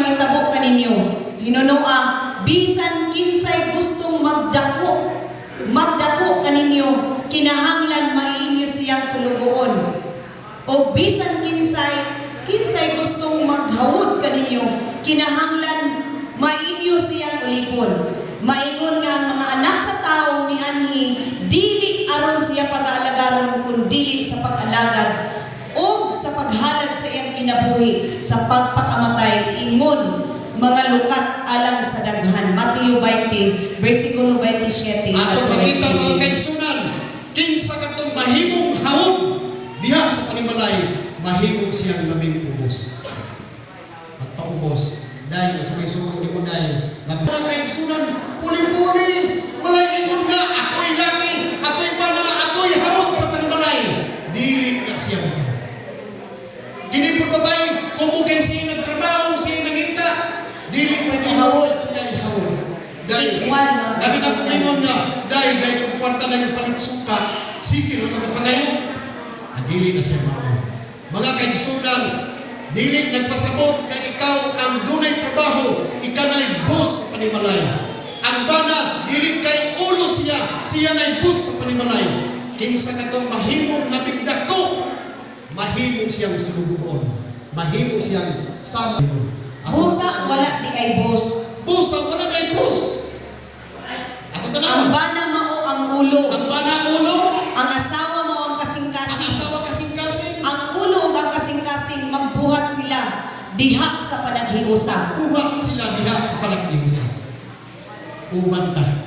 mahitabo kaninyo. Hinunoa, bisan kinsay gustong magdako, magdako kaninyo, kinahanglan mainyo siyang sulugoon. O bisan kinsay gustong maghawod kaninyo, kinahanglan mainyo siyang ulipon. Maingon nga ang mga anak sa tao mianhi dili aron siya pag-aalagaron kun dili sa pag-alagad o sa paghalad sa iyang kinabuhi sa pagpakamatay ingon mga lukat alang sa daghan. Mateo 20 versikulo 27 Ato ngadto makita, mga 27. kaigsunan, kinsa katong mahimong hawod diha sa panimalay, mahimong siyang labing ubos. Magpaubos. Dahil sa may sugo ni mo dahil. Mga kaigsunan, puli-puli, walay ingon nga, ako'y laki, ako'y bana, ako'y hawod sa panimalay. Dili na siya mao. Kini po babay, kung mo kay siya nagtrabaho, siya nangita, dili pa Hawod. Siya hawod. Dahil, Equal, mga labi na kung kaigsunan. ingon nga, dahil dahil kung kwarta na yung palit suka, sige lang magpagayo. Ang dili na siya mao. Mga kaigsunan, dili nagpasabot nga ikaw ang dunay trabaho, ikaw na'y boss sa panimalay. Ang bana, dili kay ulo siya, siya na'y boss sa panimalay. Kinsa katong mahimong labing dako, mahimong siyang sulugoon. Mahimong siyang sama. Busa wala di ay boss. Busa wala di ay boss. Ato Ang tanaw. bana mao ang ulo. Ang bana ulo, Ang asawa mao ang ang kasing-kasing. Asawa kasing-kasing. Ang ulo ug ang kasing-kasing magbuhat sila diha sa panaghiusa. Buhat sila diha sa panaghiusa. Uban ta.